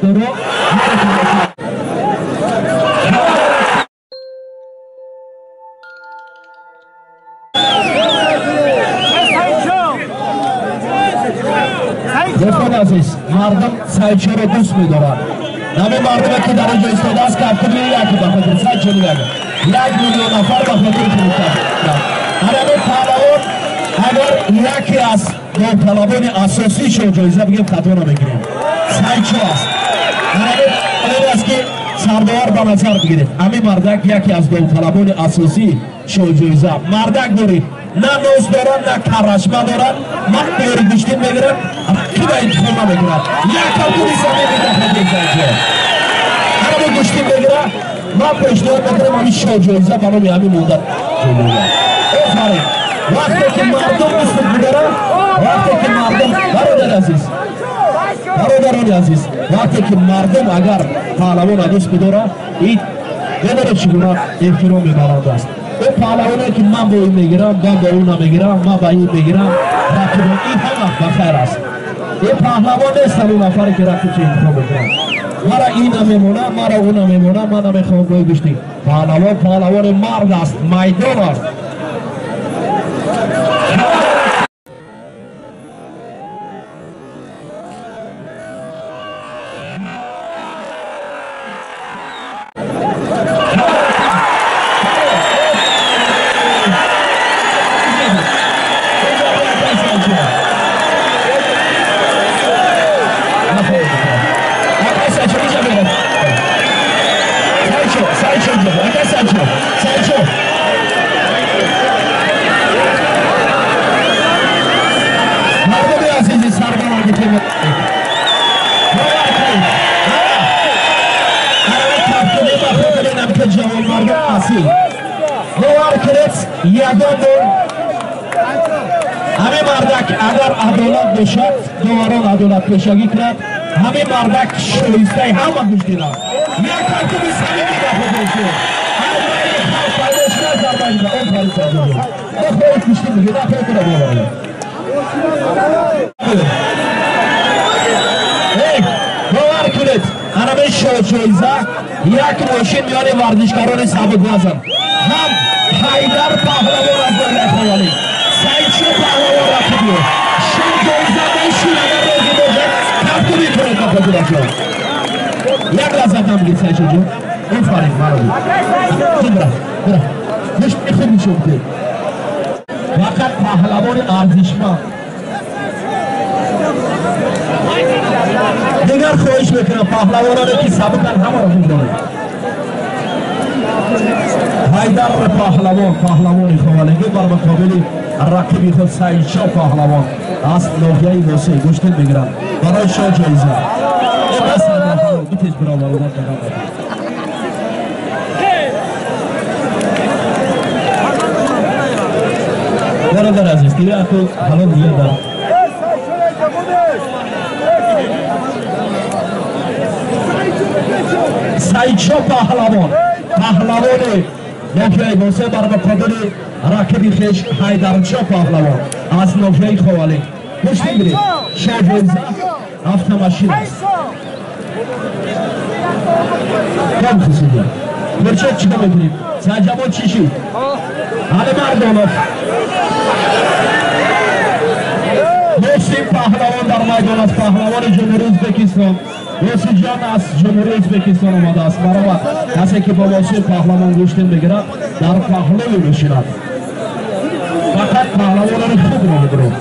Доро дӯстони азиз, мардум Сайчоро дӯст медорад. Нами мардуме ки дар инҷо истодааст, кафкуби як ба хотири Сайчо 1 миллион нафар ба хотири фурӯхта. Ҳамин паҳлавон агар яке аз довталабони асосии шоҳҷоиза бигем, хато намекунем, Сайчо аст. Ҳамин аст ки сардовар ба назар бигиред. Ҳамин мардак яке аз довталабони асосии шоҳҷоиза. Мардак доред, на нос дорад, на карашма дорад, ман бори гӯштин мегирад, рақиба интихоб намекунад. Як калкуни замин ба хотири Сайчо. Ҳамин гӯштин мегирад. Ман пешниҳод мекунам ҳамин шоҳҷоиза ба номи ҳамин монда. Офарин! Вақте ки мардум дӯст медорад, вақте ки мардум, бародари азиз, бародарони азиз, вақте ки мардум агар паҳлавонро дӯст медорад, ин медонед чӣ гуна эҳтиром мебаранд аст. Ӯ паҳлавоне ки ман бо ин мегирам, ман бо ӯ намегирам, ман ба ин мегирам, рақибон, ин ҳама ба хайр аст. Ин паҳлавон нестам он нафаре ки рақибчо интихоб мекунад. Мара ин намемонад, мара ӯ намемонад, ман намехоҳам бо ӯ гӯштӣ. Паҳлавон паҳлавони мард аст, майдон аст. Ҳамин мардак агар адолат бошад, доварон адолат пешагӣ кунад, ҳамин мардак шоистаи ҳама гӯштинад. Як калкуби самимӣ ба хотири шумо. Ҳар майли халқ пайдо шуда зарба мезанад. Офарин, Сайчо. Нахоҳед гӯштин бигиред, нахоҳед туро боваред. Бовар кунед, ҳамин шоҳҷоиза як мошин миёни варзишгарони сабуквазн. Ҳам Ҳайдар паҳлавон аз ноҳияи Ховалӣ, Сайчо паҳлавон рақиби ӯ. Шоҳҷоиза мошин агар розӣ бошад, кафкубӣ кунед ба хотирашон. Як лаҳза дам бигир, Сайчо ҷон. Офарин, маро. Бира, бира. Гӯшти хуб нишон бидед. Фақат паҳлавони арзишманд. Дигар хоҳиш мекунам паҳлавононе ки сабуканд ҳамаро бигзоред. Ҳайдар паҳлавон, паҳлавони Ховалингӣ бар муқобили рақиби худ Сайчо паҳлавон аз ноҳияи Восеъ гӯштин мегирад барои шоҳҷоиза. Битез бародарон. Бародар азиз, дига аку ҳалол дига дар Сайчо паҳлавон, паҳлавони ноҳияи Восеъ бар муқобили рақиби хеш Ҳайдарчо паҳлавон аз ноҳияи Ховалӣ. Гӯштин биред, шоҳҷоиза автомашин аст. Кам хусудия. Хуршед чӣ кор мекунем? Сайҷамон чӣ шид? Али Мардонов. Муҳсин паҳлавон дар майдон аст, паҳлавони Ҷумҳурии Ӯзбекистон. Муҳсинҷон аз Ҷумҳурии Ӯзбекистон омадааст. Баробар касе ки бо Муҳсин паҳлавон гӯштин мегирад, дар паҳлӯи мешинад. Фақат паҳлавонони хубро бигиред.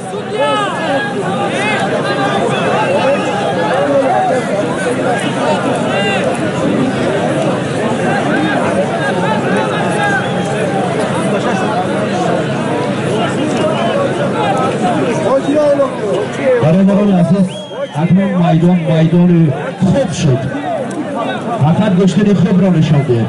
Бародарони азиз, акнун майдон майдони хуб шуд. Фақат гӯштини хубро нишон диҳед.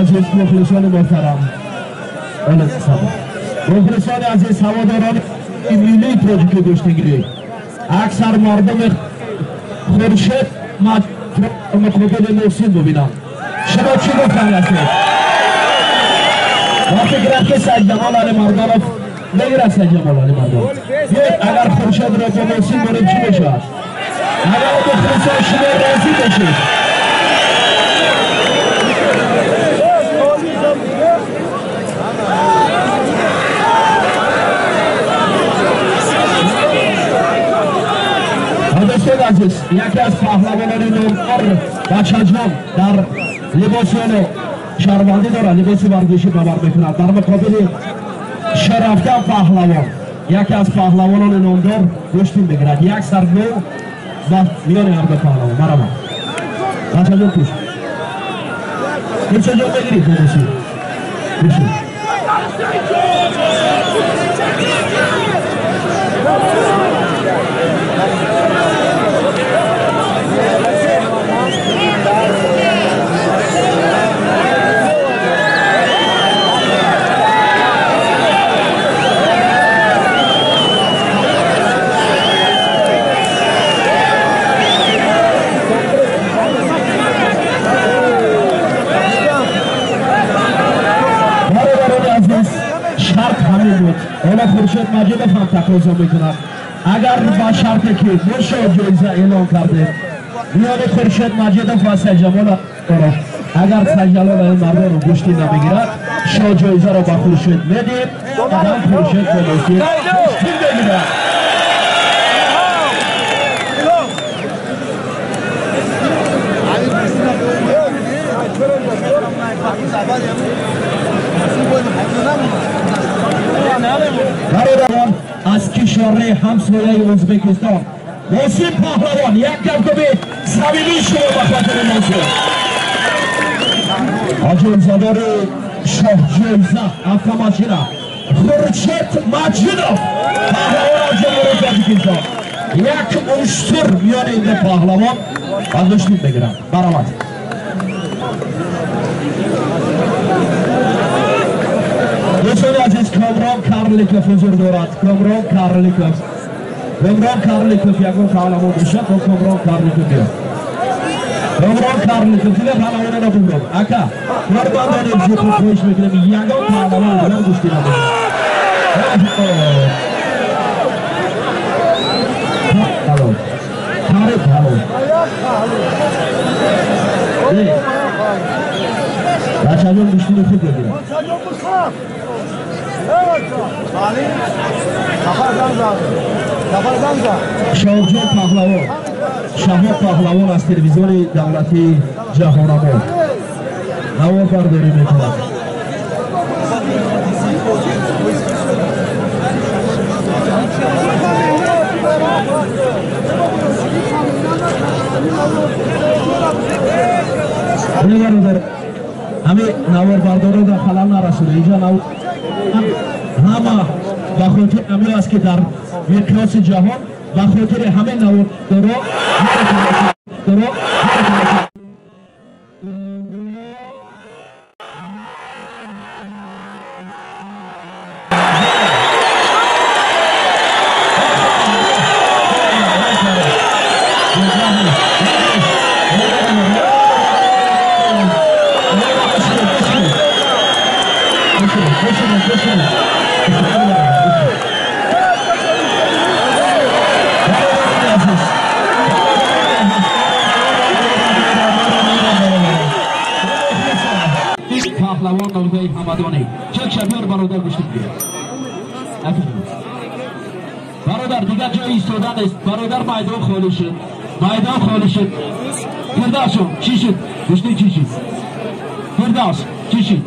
Азиз, мухлисони муҳтарам, мухлисони азиз, ҳаводорони миллии тоҷики гӯштигирӣ, аксар мардуми Хуршед муқобили Муҳсин бубинам. Шумо чӣ гуфтани ҳастед? Ва фикрам ки Сайдҷамол Алимардонов мегирад. Сайдҷамол Алимардонов, биёед, агар Хуршедро бо Муҳсин борем, чӣ мешавад? Агар мухлисон шумо розӣ бошед. Дӯстони азиз, яке аз паҳлавонони номдор Бачаҷон дар либосони шаҳрвандӣ дорад, либоси варзишӣ ба бар мекунад. Дар муқобили Шарафган паҳлавон, яке аз паҳлавонони номдор гӯштин мегирад. Як саргӯ ба миёни ҳарду паҳлавон. Марҳамат, Бачаҷон, кӯш. Хуршедҷон, мегирид либоси? Бишин. Бародарони азиз, шарт ҳамин буд. Ҳоло Хуршед Маҷидов ҳам тақозо мекунад. Агар ба шарте ки мо шоҳ ҷоиза эълон кардем миёни Хуршед Маҷидов ва Сайҷамол, агар Сайҷалол Алимардонов гӯштӣ намегирад, шоҳ ҷоизаро ба Хуршед медиҳем, баъдан Хуршед бо Муҳсин гӯштӣ мегирад. Бародарон, аз кишвари ҳамсояи Ӯзбекистон Муҳсин паҳлавон, як кафкуби самимии шумо ба хотири Муҳсин. Ҷоизадори шоҳҷоиза, автомашина, Хуршед Маҷидов, паҳлавон аз Ҷумҳурии Тоҷикистон. Як уштур миёни ин ду паҳлавон ба гӯштин мегирад. Баромад. Дӯстони азиз, Комрон Карликов ҳузур дорад. Комрон Карликов, Комрон Карликов, ягон паҳлавон бошад, бо Комрон Карликов биёд. Комрон Карликов, дигар паҳлавонро бубред. Ака, кормандони ҷуқу, хоҳиш мекунем, ягон паҳлавон дигар гӯштӣ намегирад. Тариб ҳалол. Бачаҷон, гӯштини хуб бигирад. Шоҳҷон паҳлавон, Шаҳоб паҳлавон аз телевизиони давлатии Ҷаҳонамо навор бардорӣ мекунад. Бародар, ҳамин наворбардорро халал нарасода. Инҷа ҳама ба хотири ҳамин аст, ки дар миқёси ҷаҳон ба хотири ҳамин навордоро. Паҳлавон Нурбей Ҳамадонӣ, чак шабёр, бародар, гӯштӣ бигирад. Бародар, дигар ҷои истода нест. Бародар, майдон холӣ шуд, майдон холӣ шуд. Фирдавсҷон, чӣ шуд? Гӯштӣ чӣ шуд? Фирдавс, чӣ шуд?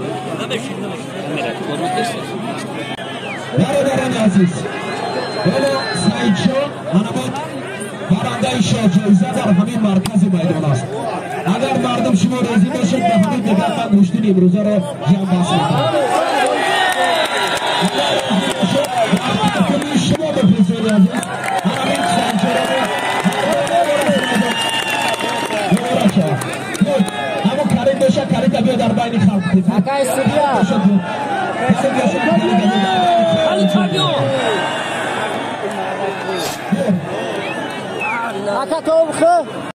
Бародарони азиз, ҳоло Саидшоҳ манабод барандаи шоҳҷоиза дар ҳамин маркази майдон аст. Агар мардум шумо розӣ бошед, ба ҳамин дигар ман гӯштини имрӯзаро ҷамъбаст мекунам. Шумо, мухлисони азиз, ҳамин саидшоро ҳамон Карим боша, Карита биёд. Дар байни халқ. Акай судья. Ака то.